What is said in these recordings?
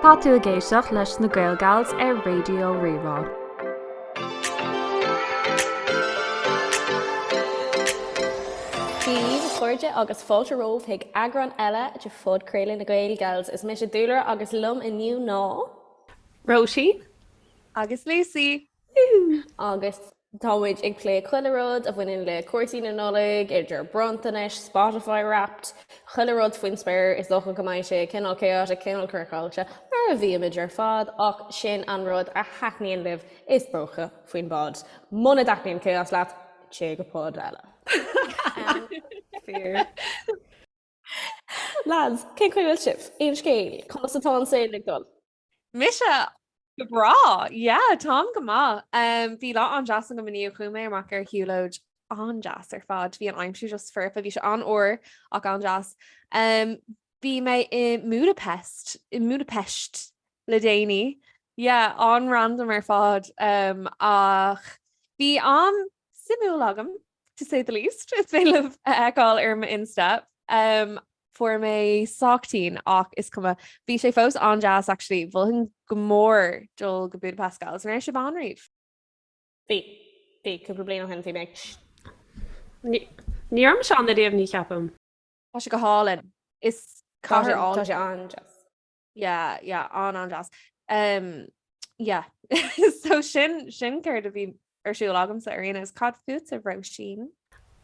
Tá tú ag éisteacht leis na Gaelgals ar Raidió Rí-Rá. Dia daoibh a chairde agus fáilte romhaibh chuig eagrán eile de phodchraoladh na Gaelgals. Is mise Dúlra agus liom inniu ná. Róisín. Agus Lucy. Agus tá muid ag plé chuile rud a bhaineann le cúrsaí na Nollag, idir bronntanais, Spotify Wrapped, chuile rud faoin spéir. Is dócha go mbeidh sé cineál chaotic, cineál craiceáilte, mar a bhímid ar fad, ach sin an rud a thaitníonn libh, is dócha, faoin bpod. Muna dtaitníonn chaos leat, téigh go pod eile. Fíor. Lads, cén chaoi a bhfuil sibh? Aon scéal? Conas atá an saol ag dul? Mise go breá, yeah, táim go maith. Um, bhí lá an-deas agam inniu, chuaigh mé amach ar shiúlóid an-deas ar fad. Bhí an aimsir just foirfe, bhí sé an-fhuar ach an-deas. Um, bhí mé i mBudapest, i mBudapest le déanaí. Yeah, an-random ar fad. Um, ach bhí am suimiúil agam, to say the least. Is féidir libh a fheiceáil ar m'Insta. Um, Fuair mé sách tinn ach is cuma. Bhí sé fós an-deas actually. Mholfainn go mór dul go Budapest gals. An raibh sibh ann riamh? Bhí. Bhí. Cúpla bliain ó shin bhí mé. Ní raibh mise ann ariamh ní cheapaim. Tá sé go hálainn. Is cathair álainn. Tá sé an-deas. Yeah, yeah, an-an-deas. Um, yeah. So sin, sin céard a bhí ar siúl agamsa ar aon nós. Cad fútsa, Róisín?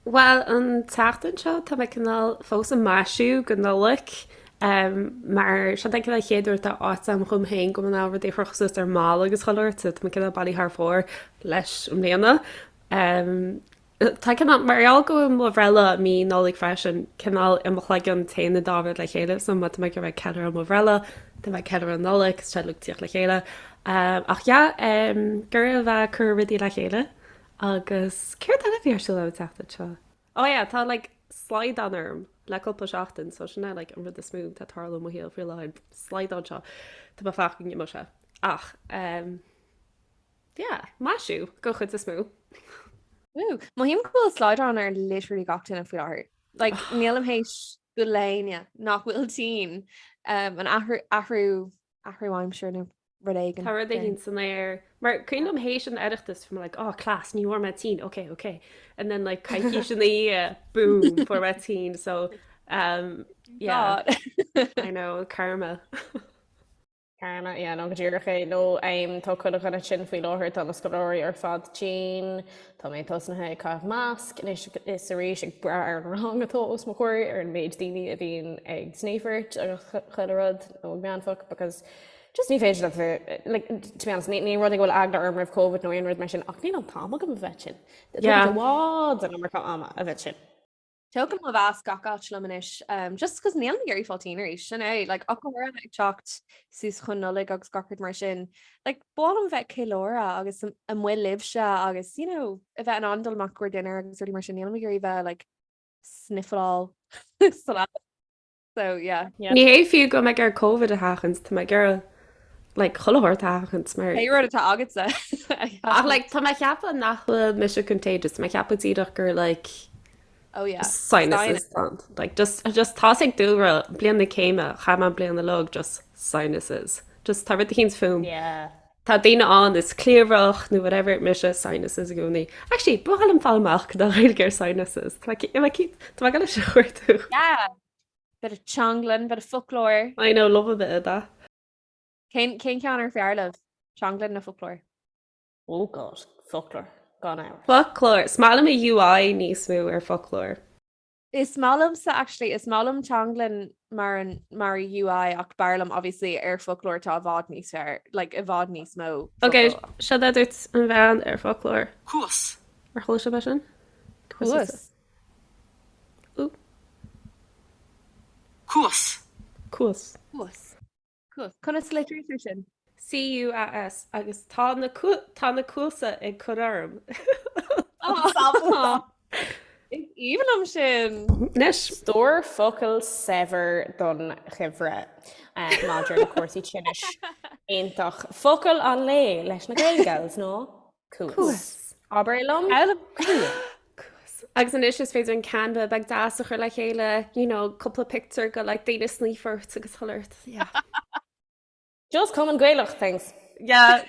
Bhuel, an tseachtain seo tá mé cineál fós ag maisiú don Nollaig um, mar seo an cineál chéad uair atá áit agam dhom féin go mbeidh rudaí a chrochadh suas ar an mballa agus chuile shórt, so tá mé cineál bailithe thar fóir leis i mbliana. Um, Tá cineál, mar gheall go bhfuil mo bhreithlá i mí Nollag freisin, cineál i mo chloigeann téann an dá rud le chéile, so má tá mé ag iarraidh ceiliúradh mo bhreithlá, tá mé ag ceiliúradh Nollaig, is teaghlaigh tíocht le chéile. Ach yeah, ag iarraidh a bheith ag cur rudaí le chéile agus céard eile a bhí ar siúl an tseachtain seo? Oh yeah, tá like slaghdán orm le cúpla seachtain, so sin é like an rud is mó atá ag tarlú i mo shaol faoi láthair, slaghdán seo, tá mé ag fanacht go n-imeoidh sé. Ach, Yeah, maisiú den chuid is mó. Woo. Mothaím go bhfuil slaghdán ar literally gach duine faoi láthair. Like, nílim théis bualadh le héinne nach bhfuil tinn um, an athrú athrú athrú aimsire nó rud éigin. Tá rud éigin san aer. Mar cuimhin liom théis an Oireachtais bhí mé like, oh class, ní bhfuair mé tinn, okay, okay. And then like coicís ina dhiaidh, boom, fuair mé tinn. So, um, yeah, God. I know, karma. Karma, yeah, nó go díreach é. Nó tá chuile dhuine tinn faoi láthair, tá na scoláirí ar fad tinn, tá mé tosnaithe ag caitheamh masc anois is arís ag brath ar an rang atá os mo chomhair, ar an méid daoine a bhíonn ag sníomhairt agus chuile rud nó ag meanfach because just ní féidir leat bheith, like, to be honest, ní ní rud é go bhfuil eagla orm roimh Covid nó aon rud mar sin ach níl an t-am agam a bheith tinn. Tá Yeah. i bhfad an iomarca ama a bheith tinn. Tógaim mo mhasc gach áit liom anois, um, just cos nílim ag iarraidh fáil tinn arís, sin é, like, ach go háirithe ag teacht suas chun Nollaig agus gach rud mar sin, like, ba mhaith liom bheith ag ceiliúradh agus amuigh libhse agus, you know, a bheith in ann dul amach go dinnéar agus rudaí mar sin, nílim ag iarraidh bheith, like, sniffleáil sa leaba. So, yeah. Yeah. Ní hé fiú go mbeidh ag iarraidh Covid a sheachaint, tá mé ag iarraidh like chuile shórt a sheachaint mar. Pé rud atá agatsa. Ach like tá mé ag ceapadh nach bhfuil mise contagious, tá mé ag ceapadh díreach gur like Oh yeah. sinuses ann. Like just just tá ag dúlra bliain na céime, chaith mé an bliain uilig just sinuses. Just tá rud eicínt fúm. Yeah. Tá daoine ann is cliabhrach nó whatever, mise sinuses i gcónaí. Actually, ba mhaith liom fáil amach cad é an Ghaeilge ar sinuses. Tá mé tá mé ag dul leis a chuartú. Yeah. Bit of teanglann, bit of foclóir. I know, love a bit of that. Cén cén ceann ar fearr libh? Teanglann nó foclóir? Oh God, foclóir, gan amhras. Foclóir. Is maith liom an UI níos mó ar foclóir. Is maith liomsa actually, is maith liom teanglann mar an mar a UI ach b'fhearr liom obviously ar foclóir tá i bhfad níos fearr, like i bhfad níos mó Ok, focal. seo é duit an bhean ar foclóir. Cuas. Ar chuala sibh é sin? Cuas. Ooh. Cuas. Cuas. Cuas. Cuas. Conas a litrítear sin? CUAS agus tá na tá na cuasa ag cur orm. Is aoibhinn liom sin! Anois. Stór focal saibhir don gheimhreadh maidir le cúrsaí tinnis. Iontach. Focal an lae leis na Gaelgals ná cuas. Cuas. Abair é liom. Cuas. Agus anois is féidir an Canva beag deas a chur le chéile, you know, cúpla pictiúr go like daoine sníomhairt agus chuile shórt. Yeah. Just Cumann Gaelach, thanks. Yeah.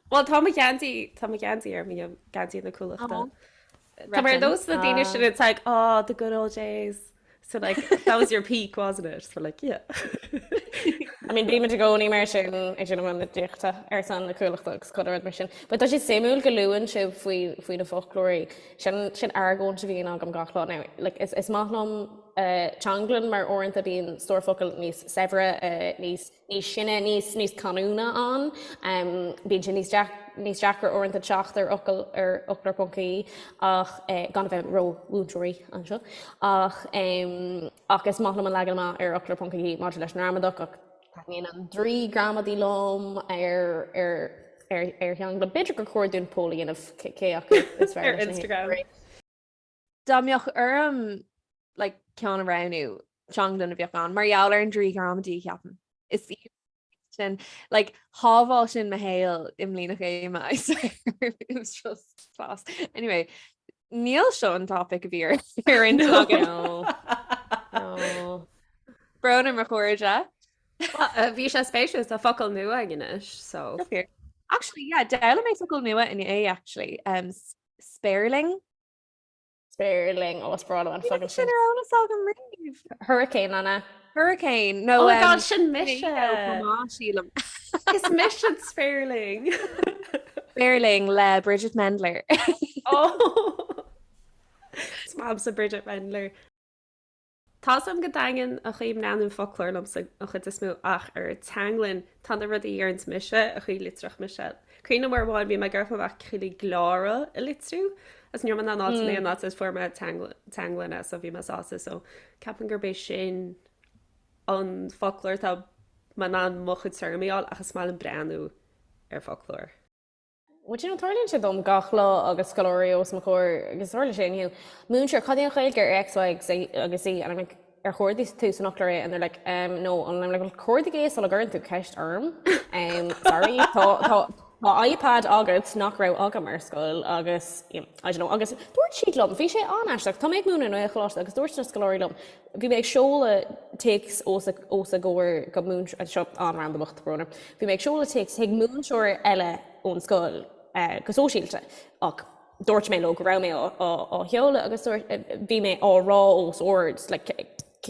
Well, tá mo gheansaí, tá mo gheansaí ar mo gheansaí na Cuallachta. Tá mar those na daoine sin it's like, oh, the good old days. So like, that was your peak, wasn't it? So like, yeah. I mean, bímid i gcónaí mar sin ag déanamh ionadaíochta ar son na Cuallachta agus chuile rud mar sin. But tá sé suimiúil go luann sibh faoi faoi na foclóirí. Sin sin argóint a bhíonn agam gach lá. Now, like, is, is maith liom uh, teanglann mar uaireanta bíonn stór focal níos saibhre, uh, níos níos sine, níos níos canúna ann. Bíonn sé níos níos deacra uaireanta teacht ar fhocal ar fhoclóir ponc ie ach gan a bheith ró-mhúinteoirí anseo ach ach is maith liom an leagan amach ar fhoclóir ponc ie maidir leis an ngramadach ach taitníonn an draoi gramadaí liom ar ar ar ar theanglann. B'fhéidir gur chóir dúinn poll a dhéanamh cé acu is fearr ar Instagram. Dá mbeadh orm like, ceann a roghnú, teanglann a bheadh ann, mar gheall ar an draoi gramadaí, ceapaim. Is í sin, like, shábháil sin mo shaol i mbliain na céime, I swear. It was just class. Anyway, níl seo an topic a bhí ar ar intinn againn. No. No. Brón ar mo chairde. Bhí sé spéisiúil, tá focal nua againn anois, so. Actually, yeah, d'fhoghlaim mé focal nua inné, actually. Um, spéirling. Spéirling ó is breá liom an focal sin. Sin ar eolas agam riamh. Hurricane an ea? Hurricane nó Oh my God, sin mise. Sílim. Is mise an spéirling. Spéirling le Bridget Mendler. Oh. Is maith liomsa Bridget Mendler. Tá's agam go daingean an chaoi a mbreathnaíonn foclóir liomsa an chuid is mó ach ar teanglann tá na rudaí a dheireanns mise, an chaoi a litreodh mise. Cuimhin liom uair amháin bhí mé ag iarraidh fáil amach cén chaoi le gleáradh a litriú agus ní raibh mé in ann áit in aon áit agus fuair mé teanglann é so bhí mé sásta so ceapaim gurb é sin an foclóir atá mé in ann mo chuid téarmaí a fháil ach is maith liom breathnú ar foclóir. Well, you know, tarlaíonn sé dom gach lá agus scoláirí os mo chomhair agus tharla sé inniu. Múinteoir, cad é an Ghaeilge ar X, Y agus Z? And I'm like, ar chuardaigh tú san fhoclóir é? And they're like, um, no. And I'm like, well, cuardaigh é sula gcuireann tú ceist orm. Um, sorry, tá, tá, tá iPad agat nach raibh agam ar scoil agus, you know, I don't know, agus dúirt siad liom, bhí sé an-aisteach, tá mé ag múineadh i nGaelcholáiste agus dúirt na scoláirí liom, Bhí mé ag seoladh téacs os a gcomhair go múinteoir, seo an-randamach, tá brón orm. Bhí mé ag seoladh téacs chuig múinteoir eile ón scoil go sóisialta ach dúirt mé leo go raibh mé á sheoladh agus dúirt, bhí mé á rá os ard, like,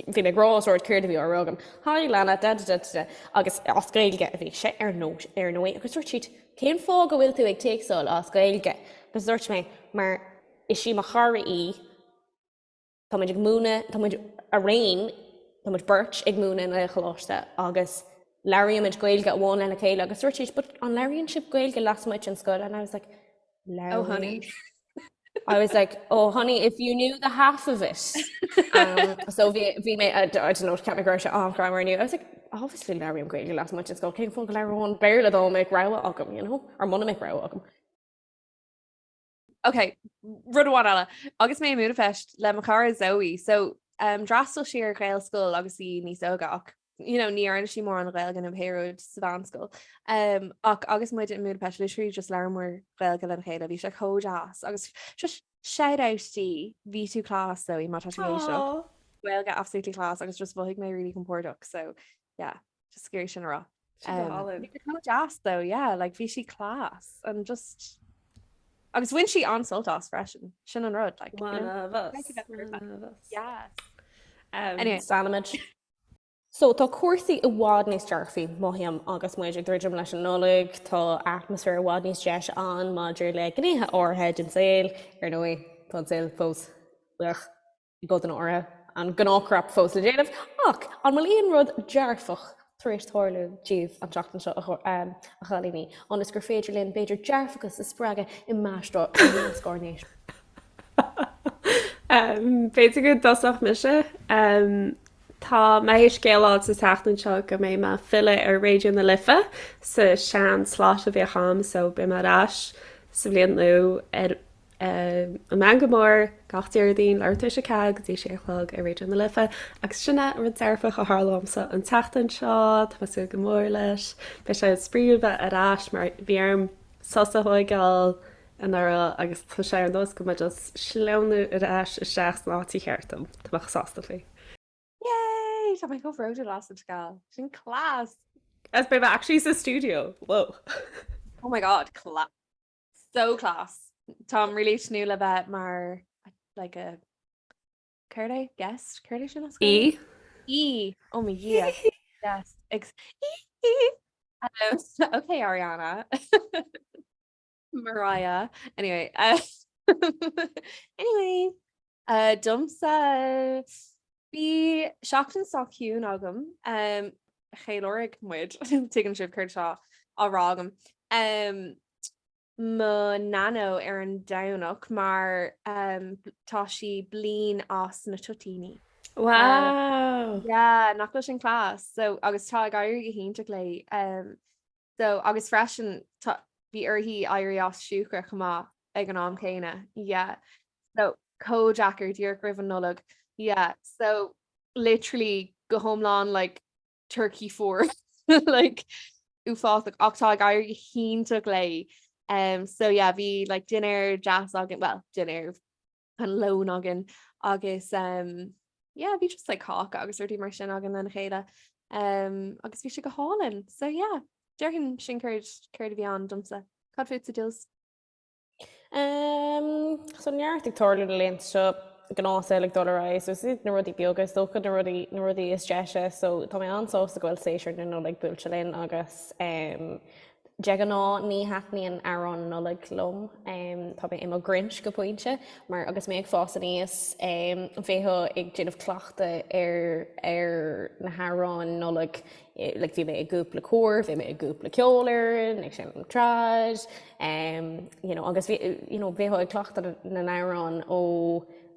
bhí mé ag rá os ard céard a bhí á rá agam, Hi Lana, da da da da da agus as Gaeilge a bhí sé ar ar ndóigh agus dúirt siad, cén fáth go bhfuil tú ag téacsáil as Gaeilge? Agus dúirt mé, mar is í mo chara í, Tá muid ag múineadh, tá muid araon, tá muid beirt ag múineadh i nGaelcholáiste agus labhraímid Gaeilge amháin lena chéile agus dúirt siad, but an labhraíonn sibh Gaeilge lasmuigh den scoil? And I was like, Oh honey. I was like, oh honey, if you knew the half of it. Um, so bhí bhí mé, I don't know, ceap mé go raibh sé an-ghreannmhar inniu. I was like, obviously labhraím Gaeilge lasmuigh den scoil, cén fáth go labhróinn Béarla dá mbeadh rogha agam, you know? Or muna mbeadh rogha agam. Ok, rud amháin eile. Agus mé i mBudapest le mo chara Zoe, so um, d'fhreastail sí ar Ghaelscoil agus í níos óige ach you know, ní dhearna sí mórán Gaeilge nó pé rud sa mheánscoil. Um, ach agus muid i mBudapest literally just labhramar Gaeilge lena chéile, bhí sé chomh deas agus just shout out di, bhí tú class Zoe má tá tú ag éisteacht. Gaeilge absolutely class agus just mhothaigh mé really compordach, so yeah, just ag iarraidh sin a rá. Sin go hálainn. Bhí sé chomh deas though, yeah, like bhí sí class and just agus bhain sí an-sult as freisin. Sin an rud, like, you One know. of us. Thank you very One of us. Yes. Um, Anyway. Stanaimid. So tá cúrsaí i bhfad níos dearfaí, mothaím, agus muid ag druidim leis an Nollaig, tá atmaisféar i bhfad níos deise ann maidir le gnéithe áirithe den saol, ar ndóigh, tá an saol fós ugh. i gcodanna áirithe, an gnáthchrap fós le déanamh, ach an bhfuil aon rud dearfach tar éis tarlú daoibh an tseachtain seo, a chailíní, ionas gur féidir linn, b'fhéidir, dearfachas a spreagadh i measc ár n-éisteoirí? B'fhéidir go dtosódh mise. Tá mé théis scéal a fháil sa tseachtain seo go mbeidh mé ag filleadh ar Raidió na Life sa sean slot a bhíodh agam so beidh mé ar ais sa bhliain nua ar An Meangadh Mór, gach Déardaoin, leathuair tar éis a 4 go dtí 6 a chlog ar Raidió na Life. Agus sin é an rud dearfach a tharla dhomsa an tseachtain seo, tá mé ag súil go mór leis. Beidh sé spraíúil bheith ar ais mar bhí orm sos a thóigeáil anuraidh agus tá sé ar nós go mbeidh just sleamhnú ar ais isteach san áit cheart dom. Tá mé chomh sásta faoi. Yay! Tá mé chomh bródúil asat, gal. Sin class! As beidh mé actually sa studio. Whoa. Oh my god, class. So class. Táim really ag tnúth le bheith mar like a céard é? Guest? Céard é sin as Gaeilge? Aoi. Aoi. Oh my Dhia. Yes. Ex um, okay, Ariana. Mariah. Anyway. Uh, anyway. Uh, domsa bhí seachtain sách ciúin agam. Um, cheiliúraigh muid tuigeann sibh céard atá á rá agam. Um, mo nano ar an Domhnach mar um, tá sí bliain as na toitíní. Wow! Yeah, nach bhfuil sin class. So, agus tá ag éirí go hiontach léi. Um, so, agus freisin tá, bhí uirthi éirí as siúcra chomh maith ag an am céanna. Yeah. So, chomh deacair díreach roimh an Nollaig. Yeah. So, literally go hiomlán like turkey fuar like uafásach ach tá ag éirí go hiontach léi. Um, so yeah, bhí like dinnéar deas againn, well, dinnéar an lón againn agus um, yeah, bhí just like cáca agus rudaí mar sin againn lena chéile. Um, agus bhí sé go hálainn. So yeah, déarfainn sin céard céard a bhí ann domsa. Cad fútsa Jules? Um, so neart ag tarlú na laethanta seo, gnáthshaol ag dul ar aghaidh, so is iad na rudaí beaga is dócha na rudaí na rudaí is deise, so tá mé an-sásta go bhfuil séasúr na Nollag buailte linn agus um, de ghnáth ní thaitníonn amhráin Nollag liom, um, tá mé i mo Ghrinch go pointe, mar agus mé ag fás aníos um, bheifeá ag déanamh cleachtadh ar ar na hamhráin Nollag like bhí mé i gcúpla cór, bhí mé i gcúpla ceolfhoireann, ag seinm trad, um, you know, agus bhí, you know, bheifeá ag cleachtadh na n-amhrán ó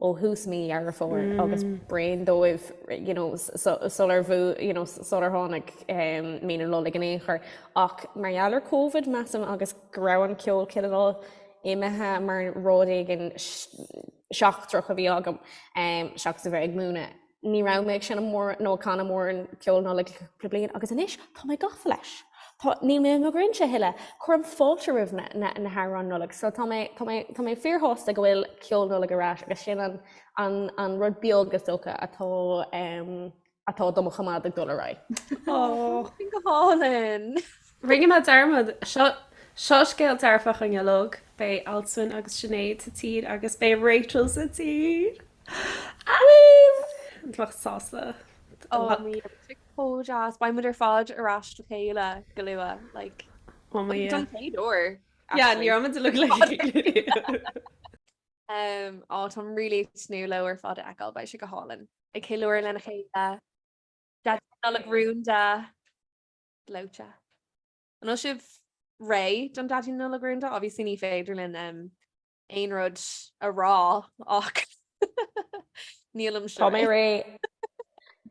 ó thús mí Dheireadh Fómhair mm. agus bréan dóibh you know, sular bhu, you know, sular tháinig um, mí na Nollag in aon chor. Ach mar gheall ar Covid measaim agus go raibh an ceol cineál imithe mar rud éigin seachtrach a bhí agam um, seachas a bheith ag múineadh Ní raibh mé ag seinm mórán nó ag canadh mórán ceol Nollag le cúpla bliain agus anois tá mé gafa leis. Tá, níl mé i mo Ghrinch a thuilleadh. Cuirim fáilte roimh na, na, na hamhráin Nollag. So tá mé, tá mé, tá mé fíorshásta go bhfuil ceol Nollag ar ais agus sin an, an, an rud beag is dócha atá, um, atá do mo choimeád ag dul ar aghaidh. Oh. Sin go hálainn. Rinne mé dearmad. Seo, seo scéal dearfach an uilig. Beidh Alswyn agus Sinéad sa tír agus beidh Rachel sa tír. Bheadh sásta. Oh my chomh deas. Beidh muid ar fad ar ais le chéile go luath, like Oh my don chéad uair. Yeah, ní raibh muid uilig le chéile. Um, oh, táim really ag tnúth leo ar fad a fheiceáil, beidh sé go hálainn. Ag ceiliúradh lena chéile. Daidí Nollag Rúnda. Gleoite. An bhfuil sibh réidh don Daidí Nollag Rúnda? Obviously ní féidir linn um, aon rud a rá ach nílimse Tá mé réidh.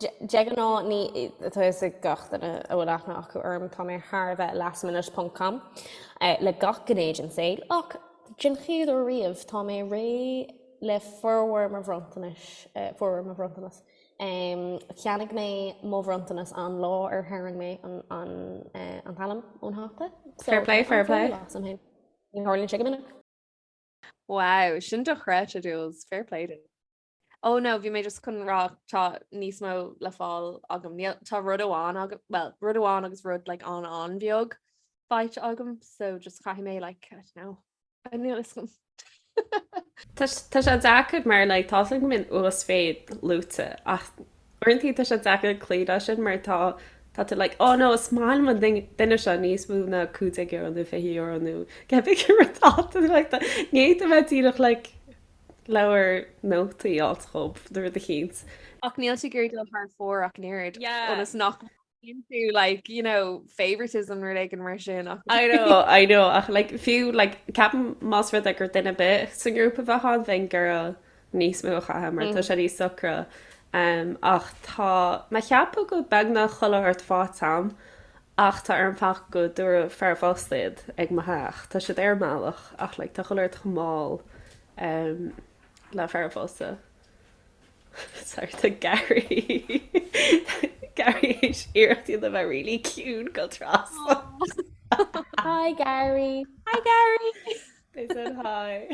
De ghnáth ní tá fhios ag gach duine a bhfuil aithne acu orm, tá mé thar a bheith lastminute ponc com le gach gné den saol ach den chéad uair riamh tá mé réidh le formhór mo bhronntanais, formhór mo bhronntanas. Cheannaigh mé mo bhronntanas an lá ar tharraing mé an t-ainm ón hata. Fair play, fair play. Ní tharlaíonn sé go minic. Wow, sin dochreidte Jules, fair play duit. Oh no, bhí mé just chun rá tá níos mó le fáil agam. Níl, tá rud amháin agam, well, rud amháin agus rud like an-an-bheag faighte agam, so just caithfidh mé like, I don't know, níl fhios agam. Tá sé deacair mar like tá go mbíonn uasmhéid luaite ach uaireanta tá sé deacair cloí leis sin mar tá tá tú like oh no is maith liom an duine seo níos mó ná €15 nó €20 nó cibé cén rud atá like tá ní fhéadfadh bheith díreach like leabhar nótaí a fháil dhób nó rud eicínt. Ach níl tú ag iarraidh dul thar fóir ach an oiread Yeah. ionas nach into like you know favoritism rud éigin mar sin ach I know, I know, ach like fiú like ceapaim más rud é gur duine ar bith sa ngrúpa a bheadh ann bheinn ag iarraidh níos mó a chaitheamh mar tá sé níos socra um, ach tá mé ag ceapadh go beagnach chuile shórt faighte agam ach tá orm fanacht go dtabharfaidh fear an phosta iad ag mo theach. Tá siad ar an mbealach ach like tá chuile shórt chomh mall um, le fear an phosta. Sorry tá Gary Gary théis iarracht a dhéanamh bheith really ciúin go trasna. Hi Gary. Hi Gary. They said hi.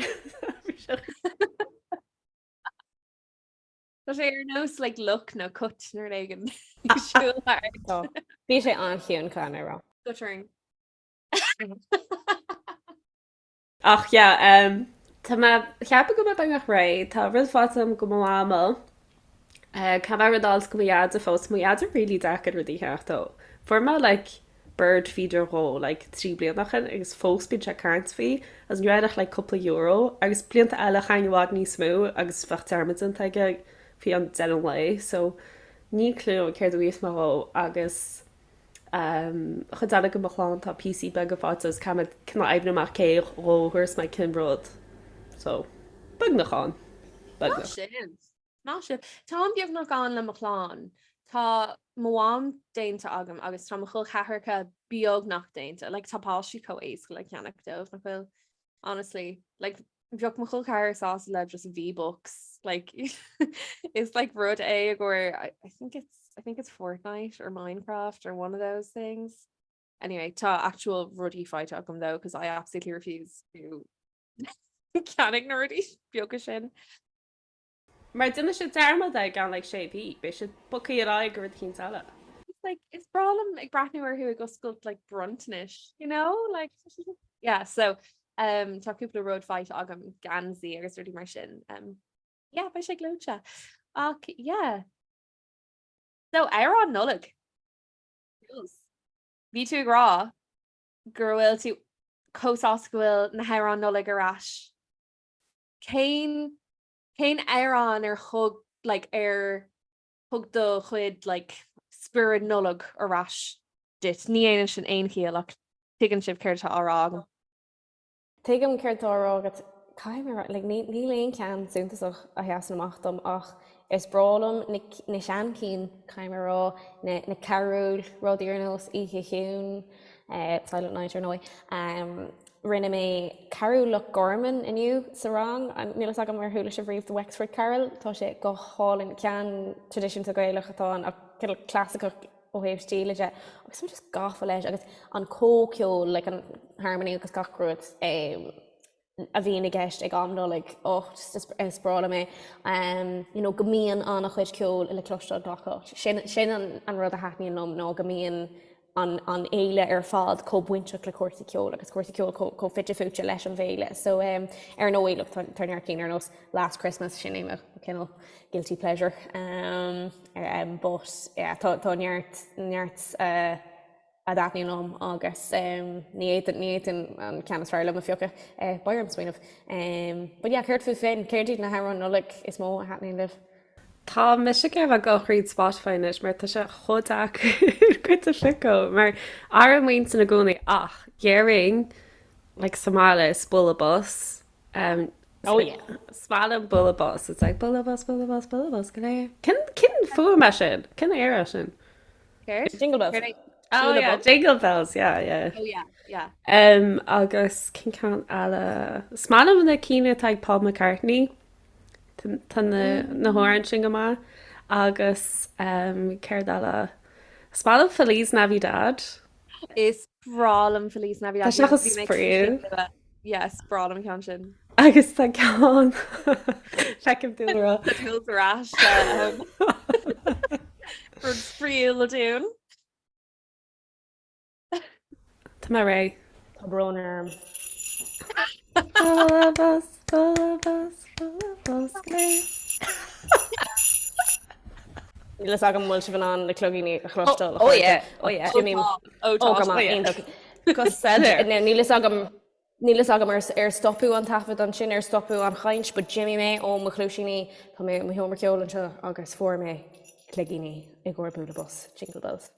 Tá sé ar nós like luch nó cat nó rud éigin. Siúl thart. Tá. Bhí sé an-chiúin caithfidh mé a rá. Stuttering. Ach yeah, um, tá mé ag ceapadh go mbeidh beagnach réidh. Tá rud faighte agam do mo mhamó. Uh, caithfidh mé rud a fháil do mo dheaide fós. Mo dheaide really deacair rudaí a cheannach dó. Fuair mé like bird feeder dhó like 3 bliana ó shin agus fós bíonn sé ag caint faoi agus ní raibh ach like cúpla euro agus blianta eile chaithfinn i bhfad níos mó agus bheadh dearmad déanta aige faoi an deireadh an lae so níl clue agam céard a bhíos mé dhó agus um, chuid eile do mo chlann tá píosaí beaga faighte agus caithfidh mé cineál oibriú amach cé dhó a thabharfas mé cén rud so beagnach ann beagnach. Sin. Maith sibh. Táim beagnach ann le mo chlann. Tá mo mham déanta agam agus tá mo chol ceathracha beagnach déanta. Like, tá páistí chomh éasca le ceannach dóibh, nach bhfuil? Honestly. Like, bheadh mo chol ceathrar sásta le just V-Bucks. Like, is like rud é i gcomhair, I, I think it's, I think it's Fortnite or Minecraft or one of those things. Anyway, tá actual rudaí faighte agam though, because I absolutely refuse to ceannaigh na rudaí beaga sin. Mar déanfaidh siad dearmad i gceann like sé mhí, beidh siad bogtha ar aghaidh go rud eicínt eile. It's like is breá liom ag breathnú orthu ag oscailt like bronntanais, you know? Like yeah, so um tá cúpla rud faighte agam geansaí agus rudaí mar sin. Um yeah, beidh sé gleoite. Ach yeah. So amhrán Nollag. Jules, Bhí tú ag rá go bhfuil tú chomh sásta go bhfuil na hamhráin Nollag ar ais. Cén cén amhrán ar thug like ar thug do chuid like spiorad Nollag ar ais duit? Ní dhéanann sin aon chiall ach tuigeann sibh céard atá á rá agam. Tuigim céard atá á rá agat. Caithfidh mé a rá, like, ní, níl aon cheann suntasach a sheasann amach dom ach is breá liom na, na seanchinn, caithfidh mé a rá, na, na carúil, rudaí ar nós Oíche Chiúin, eh, Silent Night ar ndóigh. Um, Rinne mé Carúl Loch Garman inniu sa rang. Níl fhios agam ar chuala sibh riamh The Wexford Carol. Tá sé go hálainn. Ceann traidisiúnta Gaelach atá ann ach cineál clasaiceach ó thaobh stíle de. Agus tá mé just gafa leis agus an comhcheol, like an harmony agus gach rud a bhíonn i gceist ag am Nollag. Oh, just is breá liom é. You know, go mbíonn an-chuid ceoil le cloisteáil gach áit. Sin, sin an rud a thaitníonn liom ná go mbíonn an fhéile ar fad chomh bainteach le cúrsaí ceoil agus cúrsaí ceoil chomh fite fuaite leis an bhféile. So um, ar ndóigh, look, tá, tá neart cinn ar nós Last Christmas sin é mo cineál guilty pleasure. Um, um, but yeah, tá, tá neart, neart uh, a dtaitníonn liom agus um, ní fhéadfainn ní fhéadfainn an ceann is fearr liom a phiocadh. Uh, beidh orm smaoineamh. Um, but yeah, céard fúibh féin? Céard iad na hamhráin Nollag is mó a thaitníonn libh? Tá mise ag iarraidh a bheith ag dul thríd Spotify anois mar tá sé chomh deacair cuid a phiocadh mar ar m'intinn i gcónaí ach déarfainn like sa mbaile is Bualadh Bos um, Oh yeah. Is maith liom Bualadh Bos it's like Bualadh bos bualadh bos bualadh bos go léir. Cén cén fuaim é sin? Cén aoir é sin? Céard? Jingle bells. Céard é? Oh Bualadh yeah, bos? Jingle bells, yeah, yeah. Oh yeah, yeah. Um, agus cén ceann eile? Is maith liom na cinn atá ag Paul McCartney. Tá na hamhráin sin go maith agus céard eile? Is maith liom Feliz Navidad. Is breá liom Feliz Navidad. Tá sé chomh spraíúil. Yeah, is breá liom an ceann sin. Agus tá ceann feicim tú rá. Tá tú ar ais rud spraíúil dúinn. Tá mé réidh. Tá brón orm. Bualadh bos, bualadh bos, bualadh bos go léir. Níl fhios agam an bhfuil sibh in ann na cloigíní a chloisteáil. Oh yeah, oh yeah. Ó tá. Ó go maith, iontach. Go soiléir. Níl fhios agam Níl fhios agam ar stopadh an taifead ansin, ar stopadh an chaint, but d'imigh mé ó mo chluaisíní, tá mé i mo sheomra ceoil anseo agus fuair mé cloigíní i gcomhair bualadh bos, jingle bells.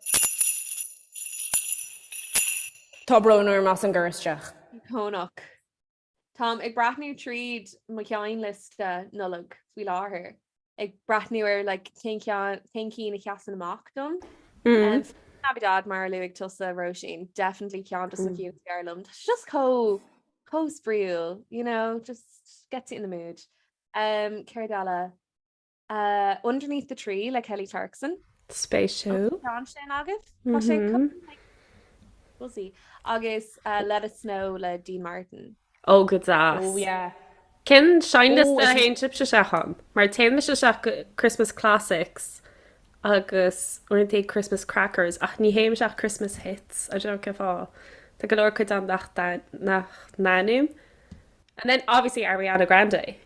Tá brón orm as an gcur isteach. Íocónach. Táim ag breathnú tríd mo sheinnliosta Nollag faoi láthair. ag breathnú ar like, cén ceann cén cinn a sheasann amach dom. Mm. Um, Navidad mar a luaigh tusa Róisín, definitely ceann de na mm. cinn is fearr liom. Tá sé just chomh chomh spraíúil, you know, just gets you in the mood. Um, céard eile? Uh, Underneath the Tree le Kelly Clarkson. Spéisiúil. Ceann sin agaibh? Tá sé mm -hmm. buzzy. Agus uh, Let It Snow le Dean Martin. Ó go deas. Oh yeah. Cén seinnliosta a théann sibhse isteach ann? Mar téann mise isteach go Christmas Classics. agus uaireanta Christmas Crackers ach ní théimse ach Christmas Hits, I don't know cén fáth. Tá go leor cuid ann nach nach n-aithním. And then obviously Ariana Grande.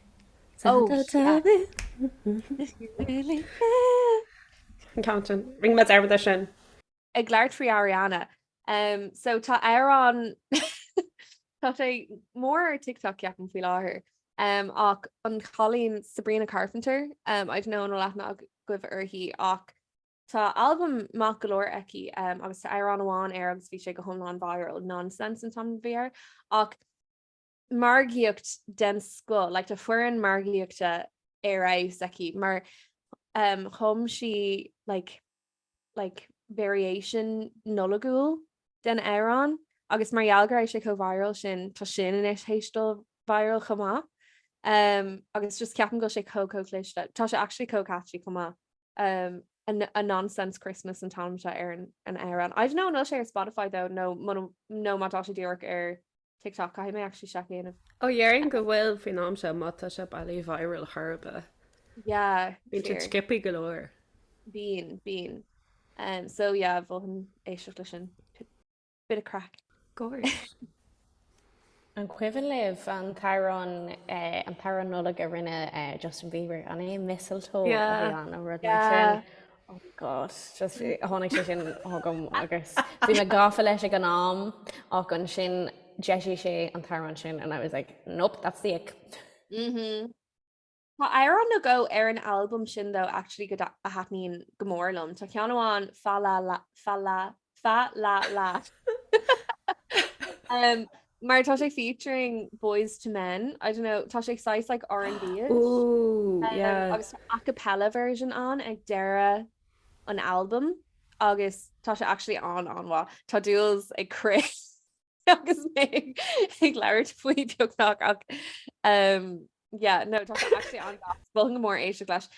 Oh, yeah. An ceann sin. Rinne mé dearmad air sin. Ag labhairt faoi Ariana. Um, so tá amhrán tá sé mór ar TikTok ceapaim faoi láthair. Um, ach an cailín Sabrina Carpenter, um, I don't know an bhfuil aithne agaibh uirthi ach tá albam maith go leor aici um, agus tá amhrán amháin air agus bhí sé go hiomlán viral, Nonsense an t-ainm a bhí air. Ach margaíocht den scoth, like tá foireann margaíochta ar fheabhas aici mar um, chum sí like, like variation Nollaigiúil den amhrán agus mar gheall go raibh sé chomh viral sin tá sin anois théis dul viral chomh maith. Um, agus just ceapaim go bhfuil sé chomh chomh cliste. Tá sé actually chomh catchy chomh maith. Um, a, a Nonsense Christmas an t-ainm atá ar an, an amhrán. I don't know an bhfuil sé ar Spotify though nó nó má tá sé díreach ar TikTok caithfidh mé actually seic a dhéanamh. Ó déarfainn go bhfuil faoin am seo má tá sé bailí viral chor ar bith. Yeah, Bíonn siad sciobtha go leor. Bíonn, bíonn. Um, so yeah, mholfainn éisteacht leis sin. Bit of craic. Gorge. An cuimhin libh an t-amhrán eh, an t-amhrán Nollag a rinne eh, Justin Bieber an é Mistletoe a bhí ann nó rud mar sin? Oh God, just tháinig sé sin chugam agus bhí mé gafa leis ag an am ach ansin d'eisigh sé an t-amhrán sin and I was like, nope, that's the ick. Mm-hmm. Tá amhrán nó dhó ar an albam sin though actually go a thaitníonn go mór liom. Tá ceann amháin fa la la fa la fa la la. um, mar tá sé featuring Boyz II Men. I don't know, tá sé saghas like R&B-ish. Ooh, um, yeah. Agus tá a cappella version ann ag deireadh an albam agus tá sé actually an-an-mhaith. Tá Jules ag crith agus mé ag labhairt faoi beagnach ach um, yeah, no, tá sé actually an-deas. Mholfainn go mór éisteacht leis.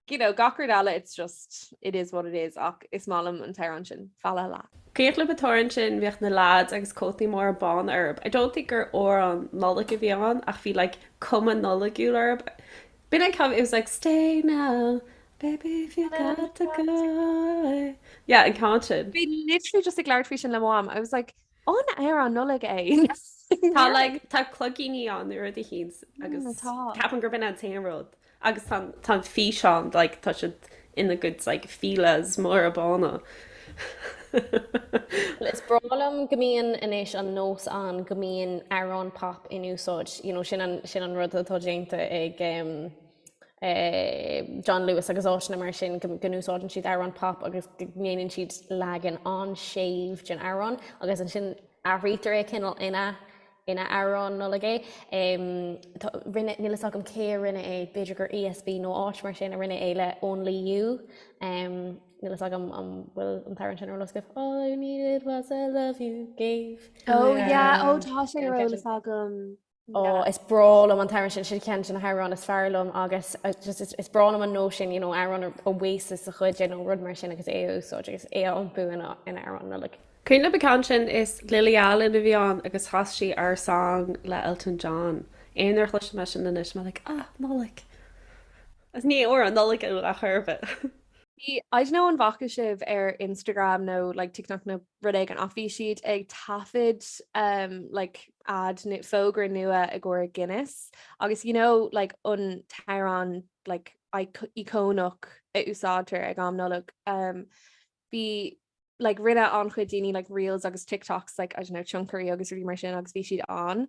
You know, gach rud eile it's just, it is what it is ach is maith liom an t-amhrán sin, Fa La La. Cuimhin libh an t-amhrán sin, bhíodh na lads agus cótaí móra bána orthu. I don't think gur amhrán Nollag a bhí ann ach bhí like cuma Nollaigiúil orthu. B'in an ceann, it was like stay now, baby if you got to go. Yeah, an ceann sin. Bhí literally just ag labhairt faoi sin le mo mham. I was like, an amhrán Nollag é? Tá like, tá cloigíní ann nó rud eicínt agus ceapaim gurb in an t-aon rud. Agus tá tá an físeán like tá siad ina gcuid like filas móra bána. Is breá liom go mbíonn anois an nós ann go mbíonn amhrán pop in úsáid, you know, sin an sin an rud atá déanta ag um, eh, John Lewis agus áiteanna mar sin go go n-úsáideann siad amhrán pop agus go ndéanann siad leagan an-séimh den amhrán agus ansin athraítear é cineál ina ina amhrán Nollag é. Rinne, níl fhios agam cé a rinne é, b'fhéidir gur ESB nó áit mar sin a rinne é le Only You. Níl fhios agam an bhfuil an t-amhrán sin ar eolas agaibh. All I needed was the love you gave. Oh yeah, oh tá sé ar eolas agam. Oh, is breá liom an t-amhrán sin, sin ceann de na hamhráin is fearr liom agus just is, is breá liom an nós sin, you know, amhrán Oasis a ghoid nó rud mar sin agus é a úsáid agus é a iompú ina, ina amhrán Nollag. Cuimhin libh an ceann sin is Lily Allen a bhí ann agus chas sí Our Song le Elton John. Aon uair a chloisim é sin anois mé like ah, Nollaig. Agus ní amhrán Nollag é ar chor ar bith. Bhí, I don't know an bhfaca sibh ar Instagram nó like TikTok nó rud éigin ach bhí siad ag taifead um, like ad nó fógra nua i gcomhair Guinness agus you know like an t-amhrán like íocónach a úsáidtear ag am Nollag um, bhí like rinne an-chuid daoine like reels agus TikToks like I don't know tionchairí agus rudaí mar sin agus bhí siad ann.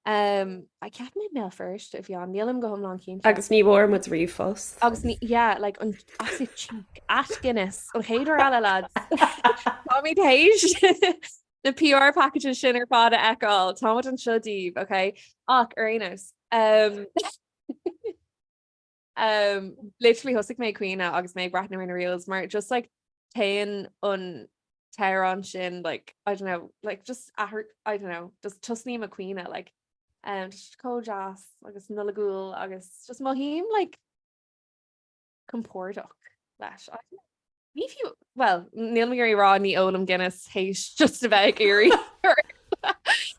Um, I ceapaim i mBéal Feirste a bhí ann, nílim go hiomlán cinnte. Agus ní bhfuair muid ríomhphost. Agus ní, yeah, like an absolute cheek at Guinness an chéad uair eile lads. Táimid théis na PR packages sin ar fad a fheiceáil, táimid anseo daoibh, okay? Ach ar aon nós, um, Um, literally thosaigh mé ag caoineadh agus mé ag breathnú ar na reels mar just like téann an t-amhrán sin like I don't know like just athair I don't know just tosnaím ag caoineadh like um, just chomh deas agus Nollaigiúil agus just mothaím like compordach leis. I don't know. Ní fiú, well, níl mé ag iarraidh rá ní ólaim Guinness théis just a bheith ag iarraidh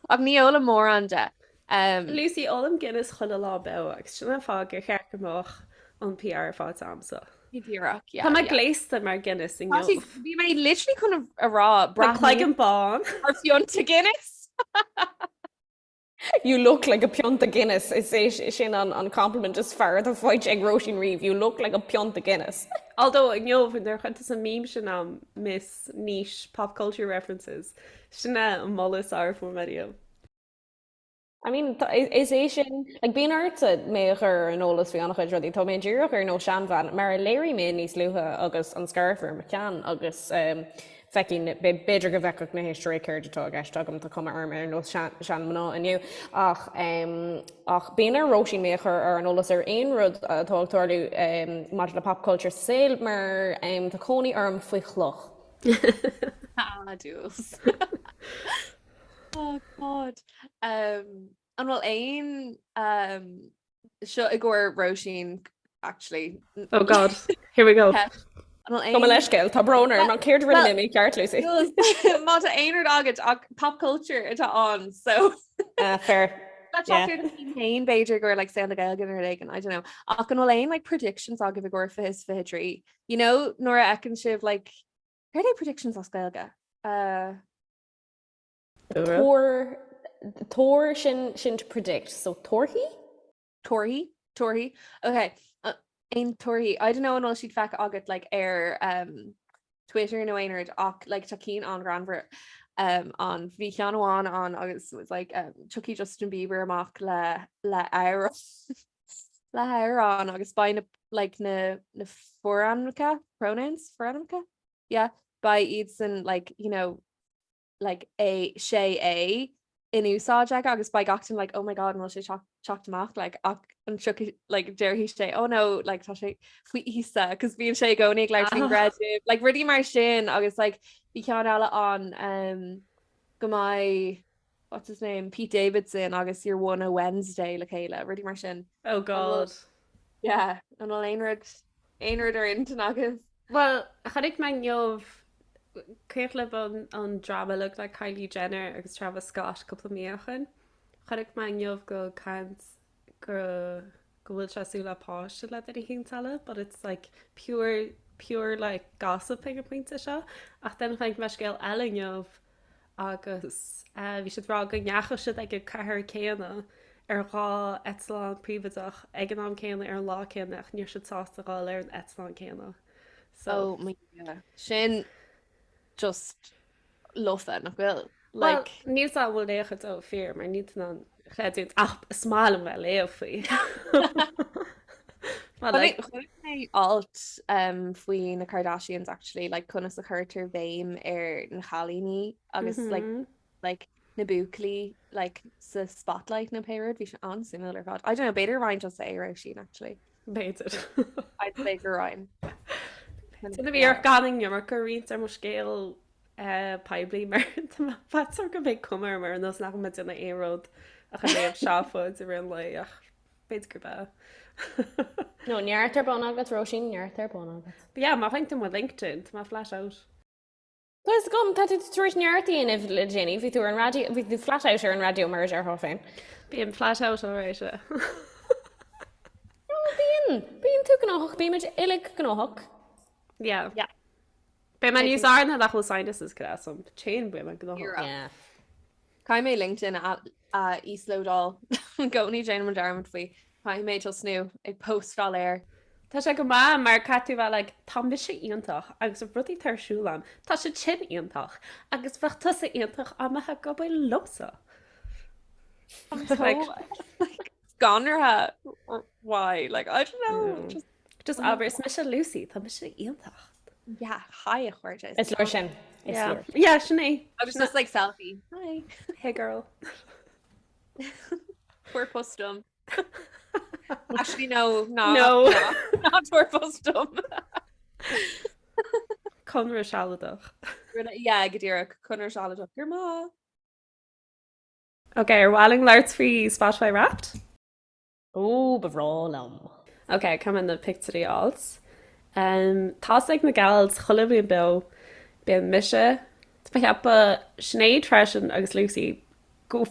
ach ní ólaim mórán de. Um, Lucy, ólaim Guinness chuile lá beo agus sin an fáth gur cheart go mbeadh an PR faighte agamsa. Go díreach, yeah. Tá mé gléasta mar Guinness inniu. Bhí mé literally chun a rá Tá cloigeann bán. Ar phionta Guinness. You look like a pionta Guinness is é sin an an compliment is fearr atá faighte ag Róisín riamh, you look like a pionta Guinness. Although inniu nuair a chuir tusa an meme sin agam Miss Niche Pop Culture References, sin é an moladh is fearr a fuair mé riamh. I mean, is é sin, like, bíonn ortsa mé a chur ar an eolas faoi an-chuid rudaí. Tá mé díreach ar nós seanbhean, mar a léirigh mé níos luaithe agus an scairf ar mo cheann agus um, feicfidh, b'fhéidir go bhfeicfeadh na héisteoirí céard atá i gceist agam, tá cuma orm ar nós seanmhná inniu. Ach, um, ach bíonn ar Róisín mé a chur ar an eolas ar aon rud atá ag tarlú um, maidir le pop culture sa saol mar um, tá cónaí orm faoi chloch. Ah, Jules. Oh God. Um, an bhfuil aon um, seo i gcomhair Róisín actually. Oh God, here we go. Gabh mo leithscéal, tá brón orm, an céard a rinne mé mícheart, Lucy? Má tá aon rud agat ach pop culture atá ann, so. Uh, fair. Féin b'fhéidir gur like saol na Gaeilge nó rud éigin, I don't know. Ach an bhfuil aon like predictions agaibh i gcomhair 2023? You know, nuair a fheiceann sibh like céard é predictions as Gaeilge? Uh, Tuar, tuar sin, sin to predict, so torthaí? Torthaí, torthaí. Ok, aon torthaí. I don't know an bhfuil siad feicthe agat like ar um, Twitter nó aon rud ach like tá cinn an-ghreannmhar um, ann. Bhí ceann amháin ann agus was like um, tiocfaidh Justin Bieber amach le le amhrán le hamhrán agus beidh na like na na forainmneacha pronouns forainmneacha yeah beidh iadsan like you know like é sé é in úsáid aige agus beidh gach duine like oh my god an bhfuil sé teacht amach like ach an tiocfaidh like déarfaidh sé oh no like tá sé faoi Íosa cos bíonn sé i gcónaí ag labhairt faoin gcreideamh like rudaí mar sin agus like bhí ceann eile ann um, go mbeidh what's his name Pete Davidson agus your one a Wednesday le chéile rudaí mar sin. Oh god. Yeah, an bhfuil aon rud aon rud ar intinn agaibh? Bhuel, chonaic mé inniu cuimhin libh an an drama uilig le Kylie Jenner agus Travis Scott cúpla mí ó shin. Chonaic mé inniu go caint go go bhfuil sé ag súil le páiste le duine éicint eile, but it's like pure pure like gossip ag an pointe seo. Ach then chonaic mé scéal eile inniu agus bhí siad ag rá go ndeachaigh siad ag an cathair céanna ar dhá eitleán príobháideach ag an am céanna ar an lá céanna ach ní raibh siad sásta dhul ar an eitleán céanna. So oh my God. Sin just lofa nach bhfuil? Like níl a fhios agam an bhfuil aon chuid dó fíor mar níl tú in ann chreidiúint ach is maith liom bheith ag léamh faoi. Chonaic mé alt um, faoi na Kardashians actually, like conas a chuirtear béim ar na cailíní agus mm -hmm. like, mm-hmm. like na buachaillí like sa spotlight nó pé rud bhí sé an-suimiúil ar fad. I don't know, b'fhéidir roinn tusa é Róisín actually. B'fhéidir. I'd say gur roinn. Tá bhí ar gan an iomarca a roinnt ar mo scéal poiblí mar tá mé faitíos orm go mbeidh cuma orm ar nós nach bhfuil mé ag déanamh aon rud ach ag léamh seafóid i rith an lae ach b'fhéidir gurb ea. No, neart ar bun agat, Róisín, neart ar bun agat. But yeah, má fhaigheann tú mo LinkedIn, tá mé flat out. Tá fhios agam, tá tú tar éis neart a dhéanamh le déanaí, bhí tú ar an raidió, bhí tú flat out ar an raidió mar a déarfá féin. Bím flat out alright. No, bíonn, bíonn tú gnóthach, bímid uilig gnóthach. Yeah. Yeah. Beidh mé níos fearr nuair nach bhfuil sinuses cneas orm. Téann beidh mé gnóthach. Yeah. Caithfidh mé LinkedIn a a íoslódáil i gcónaí déanaim an dearmad faoi. Caithfidh mé tosnú ag postáil air. Tá sé go maith mar caithfidh tú bheith like tá mise iontach agus na rudaí atá ar siúl agam, tá siad sin iontach agus bheadh tusa iontach dá mbeifeá ag obair liomsa. I'm so like scanraithe why like I don't know just Just abair, is mise Lucy, tá mise iontach. Yeah, hi a chairde. Is leor sin. Is leor. Yeah, sin é. Agus just like selfie. Hi. Hey girl. Tabhair post dom. Actually no, no. No. Ná tabhair post dom. Conradh sealadach. Yeah, go díreach conradh sealadach. Grma. Ok, ar mhaith linn labhairt faoi Spotify Wrapped? Ó, ba bhreá liom. Ok, caithfidh mé na pictiúirí a fháilt. Um, tá's ag na gals chuile bhliain beo, bíonn mise, tá mé ag ceapadh Sinéad freisin agus Lucy go,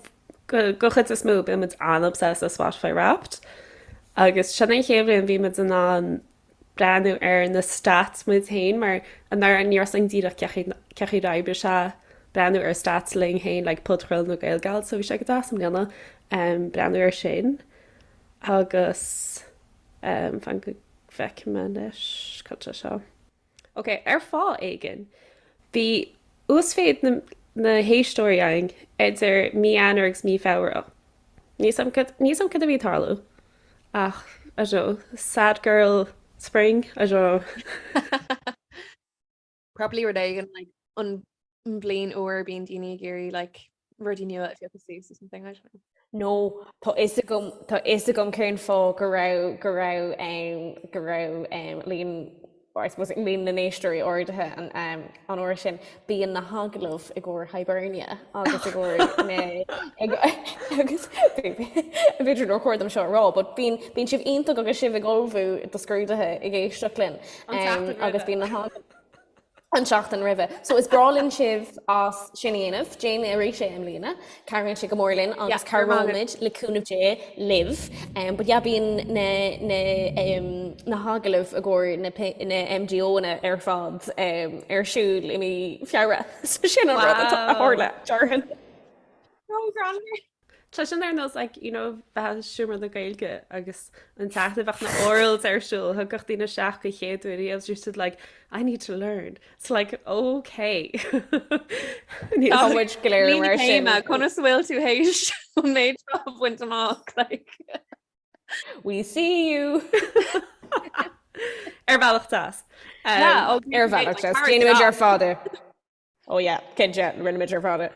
go, go chuid is mó, bíonn muid an-obsessed le Spotify Wrapped. Agus sin an chéad bhliain bhí muid in ann. breathnú ar na stats muid féin mar anuraidh ní raibh a fhios againn díreach cén chaoi a oibreodh sé breathnú ar stats linn féin like podchraoladh na Gael Gals so bhí sé go deas i mbliana um, breathnú ar sin agus um, fan go bhfeicfidh mé anois cad é seo. Ok, ar fáth éigin, bhí uasmhéid na na héisteoirí againn idir mí Eanáir agus mí Feabhra. Níl 's a'm cad, níl 's a'm cad a bhí ag tarlú ach, I don't know, sad girl spring, I don't know. Probably rud éigin like an bhliain úr bíonn daoine ag iarraidh like rudaí nua a phiocadh suas or something, I don't know. No, tá fhios agam, tá fhios agam cén fáth go raibh, go raibh, um, go raibh um, líon, I suppose, líon na n-éisteoirí ardaithe an, um, an uair sin. Bíonn na hagallaimh i gcomhair Hibernia agus i gcomhair na, ag, agus b'fhéidir nár chóir dom seo a rá, but bíonn, bíonn sibh iontach agus sibh ag ullmhú do scrúduithe ag éisteacht linn. An tseachtain Um, agus roimhe. bíonn na hagallaimh an tseachtain roimhe. So is breá linn sibh as sin a dhéanamh, déan arís é i mbliana, cabhraíonn sé go mór linn agus cabhróimid le cúnamh Dé libh. Um, but yeah, bíonn na, na, um, na hagallaimh i gcomhair na, na MGO-anna ar fad um, ar siúl i mí Feabhra. So sin an rud atá a tharla, déarfainn. Oh, greannmhar. Tá sin ar nós like, you know, bheith i seomra na Gaeilge agus an tseachtain a bheadh na orals ar siúl, thigeadh daoine isteach go chéad uair riamh just siad like, I need to learn. It's like, okay. Tá muid go léir mar sin. Conas a bhfuil tú théis an méid seo a bhaint amach like. We see you. Ar bhealach deas. Yeah, Ar bhealach deas. Déanaimid ar fad é. Oh yeah, cinnte, rinne muid ar fad é.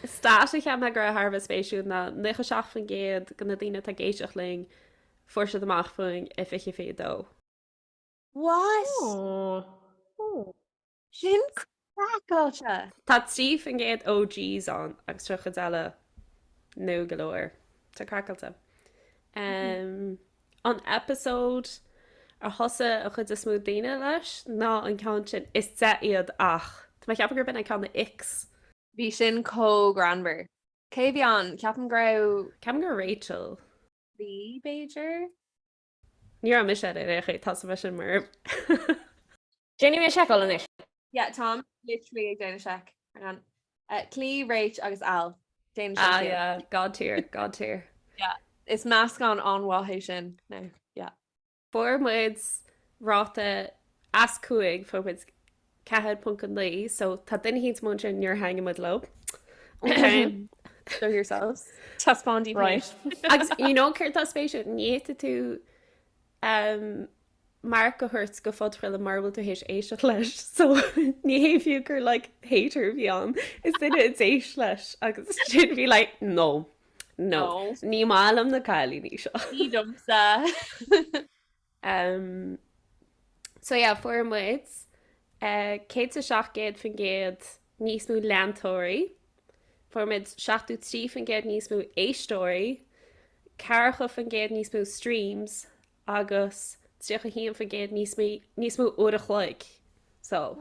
Stat a cheap mé go raibh thar a bheith spéisiúil ná 97% de na daoine atá ag éisteacht linn fuair siad amach fúinn i 2022. What? Oh. Sin craiceáilte! Tá 3% OGs ann agus tá an chuid eile nua go leor. Tá craiceáilte. Um, An episode ar thosaigh an chuid is mó daoine leis ná an ceann sin, is 10 iad ach tá mé ag ceapadh gurb in an ceann na Icks. Bhí sin chomh greannmhar. Cé bhí ann? Ceapaim go raibh. Ceapaim go raibh Rachel. Lee, b'fhéidir? Ní raibh mise ar aon chaoi, tá mé sin mar. Déanfaidh mé seiceáil anois. Yeah, táim literally ag déanamh seic. Hang on. Uh, Clí, Rach agus Al. Déanamh Ah yeah, God tier, God tier. Yeah, is meascán an-mhaith é sin. No, yeah. Fuair muid ráta as 5, fuair muid 4.9, so tá duine éicint amuigh ansin níor thaitnigh muid leo. Okay. Show yourselves. Taispeáin daoibh Right. Agus you know céard atá spéisiúil, ní fhéadfaidh tú um, marc a thabhairt do phodchraoladh mura bhfuil tú théis éisteacht leis so ní hé fiú gur like hater a bhí ann is duine a d'éist leis agus sin bhí like no no ní maith liom na cailíní seo. Ní domsa. Um, so yeah, fuair muid uh, 107% níos mó leantóirí, fuair muid 73% níos mó éisteoirí, 40% níos mó streams agus 31% níos mó níos mó uair a chloig. So,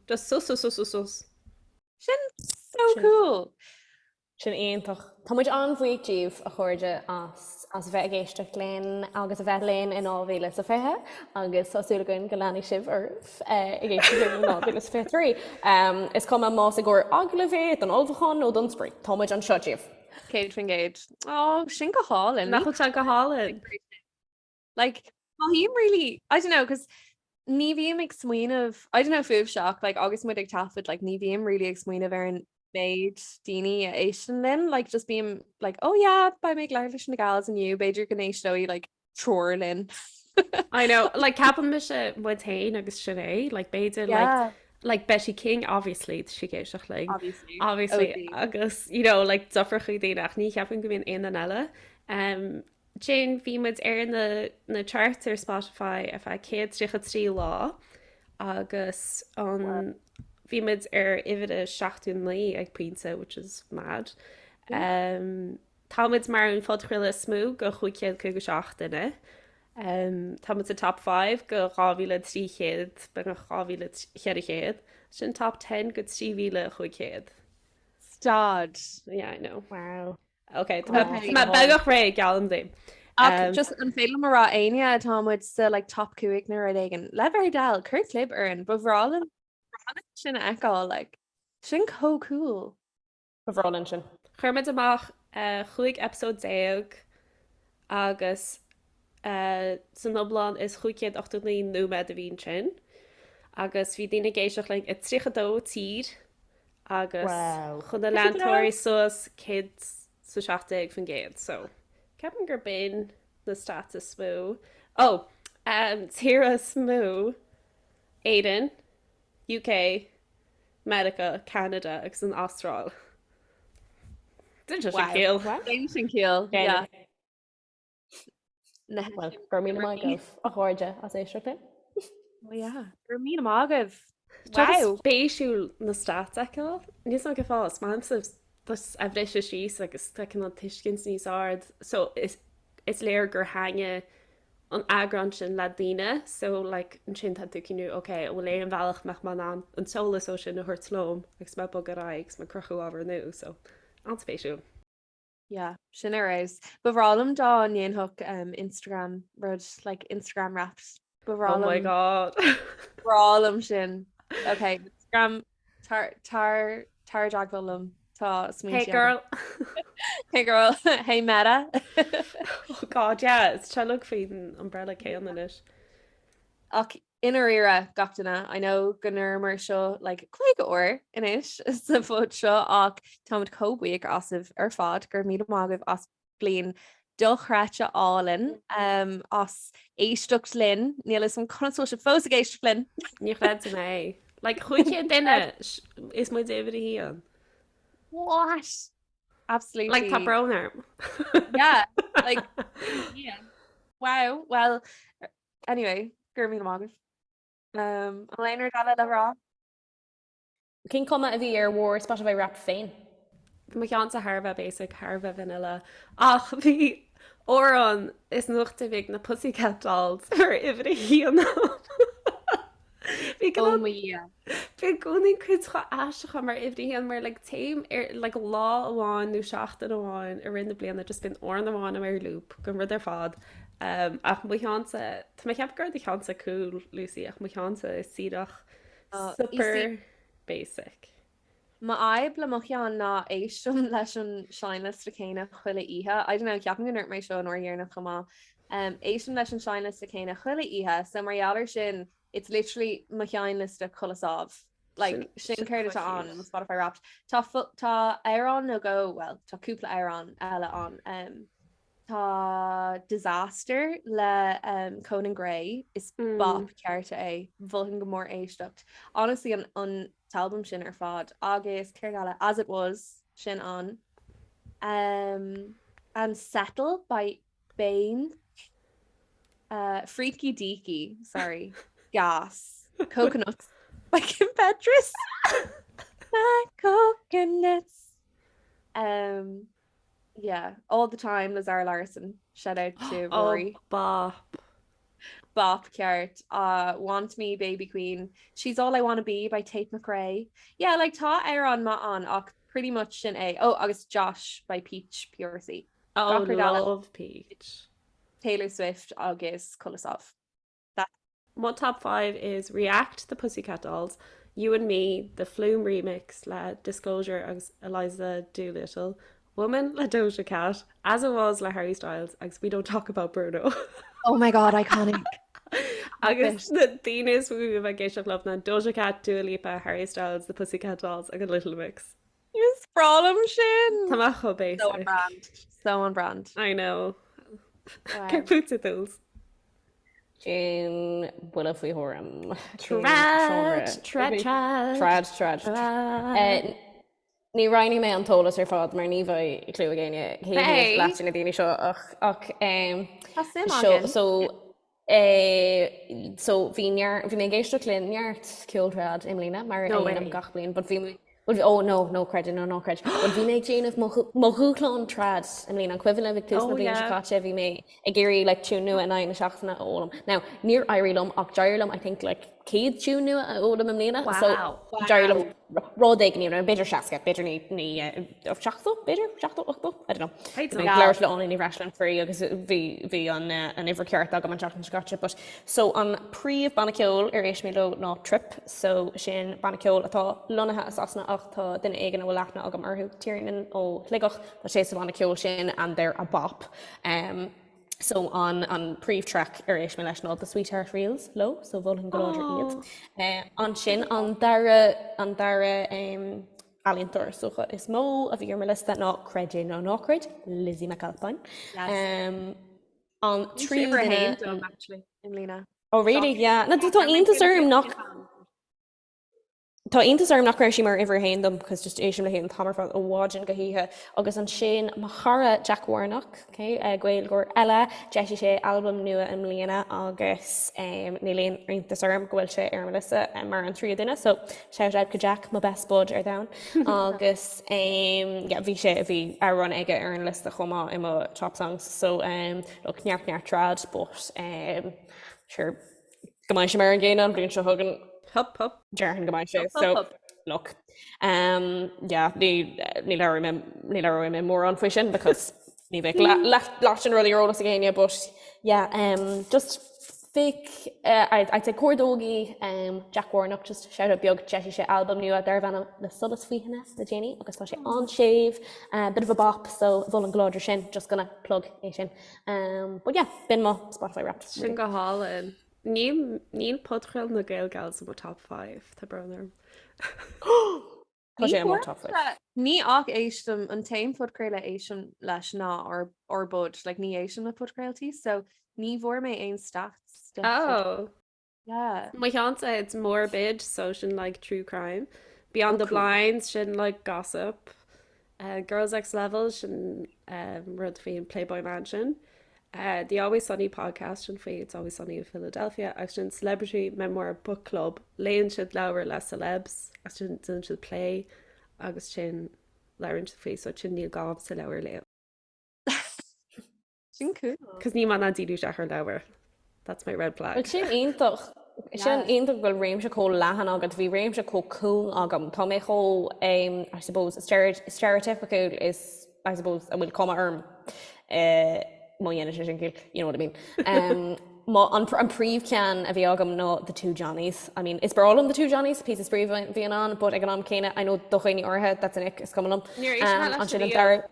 just so so so so so. Sin so cool. Sin iontach. Tá muid an-bhuíoch díbh, a chairde, as as a bheith ag éisteacht linn agus a bheith linn in 2020 agus tá súil againn go leanfaidh sibh oraibh ag éisteacht linn in 2023. Is cuma más i gcomhair agallamh é, don ullmhúchán nó don spraoi, tá muid anseo díbh. 100%. Ó, sin go hálainn. Nach bhfuil sé go hálainn? Like, mothaím really, I don't know, cos ní bhím ag smaoineamh, I don't know fúibhse ach like agus muid ag taifead, like ní bhím really ag smaoineamh ar an méid daoine a éisteann linn, like just bím like, oh yeah, beidh mé ag labhairt leis na gals inniu, b'fhéidir go n-éisteoidh like triúr linn. I know, like ceapann mise muid féin agus sin é, like b'fhéidir like Yeah. like Betty King obviously tá sí ag éisteacht linn. Obviously. Obviously OG. agus you know like deirfiúrachaí daoine ach ní cheapaim go mbíonn aon duine eile. Um, Jane, bhí muid ar na na charts ar Spotify ar feadh 133 lá agus an bhí muid ar uimhir a 79 ag pointe, which is mad. Um, tá muid mar an phodchraoladh is mó go 557 duine. Um, tá muid sa top 5 go 2300, beagnach 2400, sin top 10 go 3500. Stad. Yeah, I know. Wow. Ok, tá mé beagnach réidh, geallaim daoibh. Ach just an féidir liom a rá éinne atá muid sa like top 5 nó rud éigin, le bhur dtoil, cuir clib orainn, ba bhreá linn sin a fheiceáil, like sin chomh cool. Ba bhreá linn sin. Chuir muid amach 15 eipeasóid agus san iomlán is 589 nóiméad a bhí ansin agus bhí daoine ag éisteacht linn i 32 tír agus chuaigh na leantóirí suas 117% so ceapaim gur b'in na stats is mó. Oh, tíortha is mó, Éirinn, UK, Meiriceá, Ceanada agus an Astráil. Déanann sé sin ciall. Déanann sin ciall, yeah. Well, go raibh míle maith agaibh, a chairde, as éisteacht linn. Oh yeah, go raibh míle maith agaibh. Wow. Spéisiúil na stats a fheiceáil. Níl 's agam cén fáth, is maith liomsa a bhriseadh síos agus tá cineál tuiscint níos ard. So is is léir gur thaitnigh an eagrán sin le daoine so like ansin tá tú ag cinneadh ok an bhfuil aon bhealach mbeadh mé in ann an t-eolas ó sin a thabhairt liom agus mé ag bogadh ar aghaidh agus mé ag cruthú ábhar nua so an-spéisiúil. Yeah, sin ar fheabhas. Ba bhreá liom dá ndéanfadh um, Instagram rud like Instagram wrapped. Ba bhreá Oh my liom god. bhreá liom sin. Ok, Instagram tar tar tar i dteagmháil liom. Tá Hey smaointe agam. girl. Hey girl, hey Meta. Oh god, yeah, is teilg faoin umbrella céanna anois. Ach i ndáiríre gach duine, I know go ndúramar seo like 50 uair anois sa phod seo ach táimid chomh buíoch asaibh ar fad go raibh míle maith agaibh as bliain dochreidte álainn um, as éisteacht linn. Níl 'fhios a'm conas bhfuil sibh fós ag éisteacht linn. Ní chreidim é. Like, 500 duine is muid uimhir a haon. What? Absolutely. Like, tá brón orm. Yeah, like, yeah. Wow, well, anyway, go raibh míle maith agaibh. Um, an bhfuil aon rud eile le rá? Cén cuma a bhí ar bhur Spotify Wrapped féin? Bhí mo cheannsa thar a bheith basic, thar a bheith vanilla, ach bhí amhrán is nuachta a bhí ag na Pussycat Dolls mar uimhir a haon ann. Bhí Oh mo Dhia. Bhí i gcónaí cuid chomh aisteacha mar uimhir a haon mar like téim ar like lá amháin nó seachtain amháin i rith na bliana just bíonn amhrán amháin ar loop don rud ar fad. Um, ach mo cheannsa, tá mé ag ceapadh go raibh do cheannsa cool, Lucy, ach mo cheannsa is díreach Super basic. Mo fhadhb le mo cheann ná éistim leis an seinnliosta céanna chuile oíche. I don't know, ceapaim go ndúirt mé seo an uair dheireanach chomh maith. Um, éistim leis an seinnliosta céanna chuile oíche, so mar gheall ar sin, it's literally mo sheinnliosta codladh sámh. Like, sin céard atá ann, mo Spotify Wrapped. Tá, tá amhrán nó dhó, well, tá cúpla amhrán eile ann. Um, Tá Disaster le Conan Gray, is bop ceart é, mholfainn go mór éisteacht. Honestly an an t-albam sin ar fad agus céard eile, As It Was, sin ann. Um, and Settle by Bane. Uh, Freaky Deaky, sorry. Gas. Coconuts by Kim Petras. My coconuts. Um, Yeah, all the time le Zara Larsson. Shout out to Oh, Rory. bop. Bop ceart. Uh, Want Me, Baby Queen. She's All I Wanna Be by Tate McRae. Yeah, like tá amhrán maith ann ach pretty much sin é. Oh, agus Josh by Peach PRC. Oh, Gach rud eile. love Peach. Taylor Swift agus codladh sámh. That's Mo top 5 is React, The Pussycat Dolls, You and Me, The Flume Remix le Disclosure agus Eliza Doolittle, Woman le Doja Cat, As It Was le Harry Styles agus We Don't Talk About Bruno. Oh my God, iconic. Agus na daoine is mó a bhí ag éisteacht liom ná Doja Cat, Dua Lipa, Harry Styles, The Pussycat Dolls agus Little Mix. Is breá liom sin! Tá mé chomh basic. So on brand. So on brand. I know. Céard fútsa, Dúls? Cén buille faoi thuairim? Trad, trad, trad. Trad, trad. Trad. Ní roinnfidh mé an t-eolas ar fad mar ní bheidh clue ag éinne cé hiad leath de na daoine seo ach ach Tá suim againn. So so bhí neart bhí mé ag éisteacht le neart ceol trad i mbliana mar a dhéanaim gach bliain but bhí mé Bhuel, oh no, no creid é nó ná creid. Bhuel, bhí mé ag déanamh mo mo dhúshlán trad i mbliana. An cuimhin libh ag tús na bliana seo caite bhí mé ag iarraidh like tune nua in aghaidh na seachtaine a fhoghlaim. Now, níor éirigh liom ach d'éirigh liom I think like. 100 tiún nua a fhoghlaim i mbliana. So d'éirigh liom rud éigin, you know, b'fhéidir 60, b'fhéidir ní, ní, 70, b'fhéidir, 70, 80, I don't know. Bhí mé ag labhairt le Áine Ní Bhreisleáin faoi agus bhí, bhí an, an uimhir ceart agam an tseachtain seo caite. But, so an príomh banna ceoil ar éist mé leo ná Trip, so sin banna ceoil atá lonnaithe i Sasana ach tá duine éigin a bhfuil aithne agam orthu, Tiernan ó Shligeach, tá sé sa bhanna ceoil sin and they're a bop. Um, So an an príomh track ar éist mé leis ná The Sweetheart Reels leo, so mholfainn go láidir iad. Eh, ansin an dara an dara um, ealaíontóir is dócha is mó a bhí ar mo liosta ná creid é nó ná creid, Lizzie McAlpine. Yes. Um, an Bhí sé tríú uimhir a haon duine dom, actually, i mbliana. Oh really? Yeah. Na tá iontas orm nach Tá iontas orm nach raibh sí mar uimhir a haon dom cos just éistim léi an t-am ar fad ó mhaidin go hoíche agus ansin mo chara Jack Warnock, okay, Gaeilgeoir eile, d'eisigh sé albam nua i mbliana agus níl aon iontas orm go bhfuil sé ar mo liosta mar an tríú duine so shout out go Jack, mo best bud ar domhan agus yeah bhí sé, bhí amhrán aige ar an liosta chomh maith i mo top songs so look neart neart trad but sure go mbeidh sé mar an gcéanna an bhliain seo chugainn. Hup hup. Déarfainn go mbeidh sé. Hup So, hup. look. Um, yeah, ní ní labhróidh mé ní labhróidh mé mórán faoi sin because ní bheidh leath leath leath sin rudaí ar eolas ag éinne but yeah, um, just féach uh, I'd, I'd say cuardaígí um, Jack Warnock just shout out beag d'eisigh sé albam nua darb ainm Le Solas Faoi Thine le déanaí agus tá sé an-séimh, uh, bit of a bop so mholfainn go láidir sin just gonna plug é sin. Um, but yeah, b'in mo Spotify Wrapped. Sin go hálainn. Níl níl podchraoladh na Gaelgals i mo top 5, tá brón orm. Tá sé i mo top 5. Ní ach éistim an t-aon podchraoladh a éistim leis ná ár ár bpod, like ní éistim le podchraoltaí, so ní bhfuair mé aon stats. de Oh. Yeah. Mo cheannsa it's morbid, so sin like true crime. Beyond Oh the cool. Blinds sin like gossip. Uh, Girls X Level sin um, rud faoin Playboy Mansion. Uh, the Always Sunny podcast sin faoi It's Always Sunny in Philadelphia agus sin Celebrity Memoir Book Club. Léann siad leabhar le celebs agus sin déanann siad plé agus sin labhraíonn siad faoi so sin níl gá sa leabhar a léamh. Sin cool. Cos ní maith ná díriú isteach ar leabhar. That's my red flag. Bhuel sin iontach. Sin iontach go bhfuil réimse chomh leathan agat. Bhí réimse chomh cúng agam. Tá mé chomh, um, I suppose, stereotypical is, I suppose, a bhfuil cuma orm uh, má dhéanann sé sin ciall, you know what I mean. Um, má, an, an príomhcheann a bhí agam ná The Two Johnnies. I mean, is breá liom The Two Johnnies, píosa spraoi a bhíonn ann, but ag an am céanna, I know do dhaoine áirithe, that's an ick, is cuma liom. Níor éist mé Um, leis ansin an riamh. dara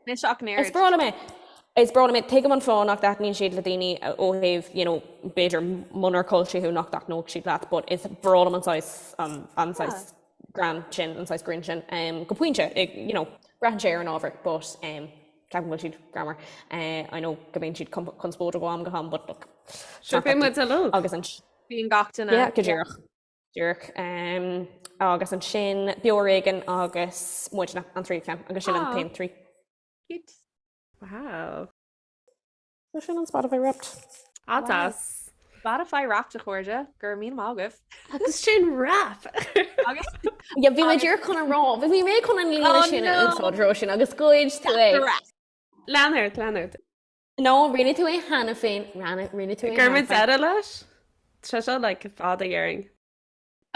Mise ach an Is oiread. breá liom é. Is breá liom é. Tuigim an fáth nach dtaitníonn siad le daoine ó thaobh, you know, b'fhéidir munar culchie thú nach dtaitneodh siad leat, but is breá liom an saghas, an, an saghas greann sin, an saghas grinn sin, um, go pointe, you know, braitheann sé ar an ábhar, but um, ceapaim go bhfuil siad greannmhar. Uh, I know go mbíonn siad conspóideach ó am go ham, but look, it's Sure not that bíonn muid deep. uilig. Agus an, Bíonn gach duine. yeah, go díreach. Díreach. Um, agus ansin Beo Ar Éigean agus muidne an tríú ceann agus sin an Aw. t-aon trí. Cute. Wow. So sin an Spotify Wrapped. An-deas. Spotify Wrapped a chairde, go raibh míle maith agaibh. Agus sin wrap! Agus Yeah, bhí mé díreach chun a rá, bhí mé chun an líne Oh sin a no! úsáid Róisín agus ghoid tú é. Lean ort, lean ort. No, rinne tú é cheana féin, rinne, rinne tú é Go cheana raibh féin. deireadh leis? Tá seo like fada dhéarfainn.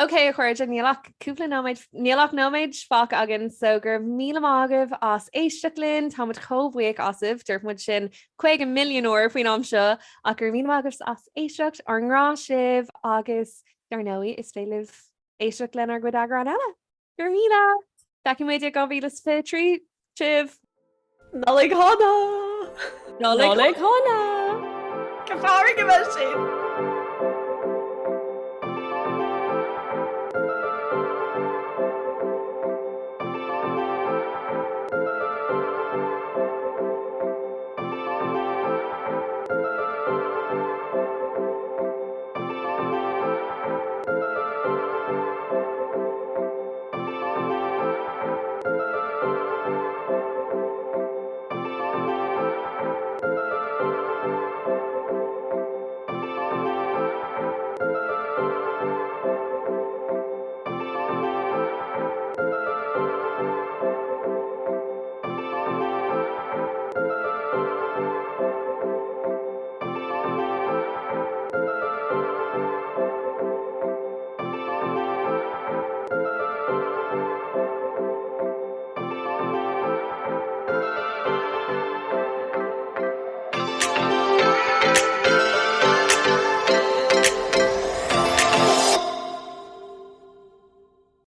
Ok a chairde, níl ach cúpla nóiméad, níl ach nóiméad fágtha againn so go raibh míle maith agaibh as éisteacht linn, tá muid chomh buíoch asaibh, dúirt muid sin 50 milliún uair faoin am seo ach go raibh míle maith agaibh as éisteacht, ár ngrá sibh agus dar ndóigh is féidir libh éisteacht lenár gcuid eagrán eile. Go raibh míle! Feicfidh muid i 2023 sibh! Nollaig Shona! Nollaig Nollaig Shona! Go fóill go mbeidh sibh!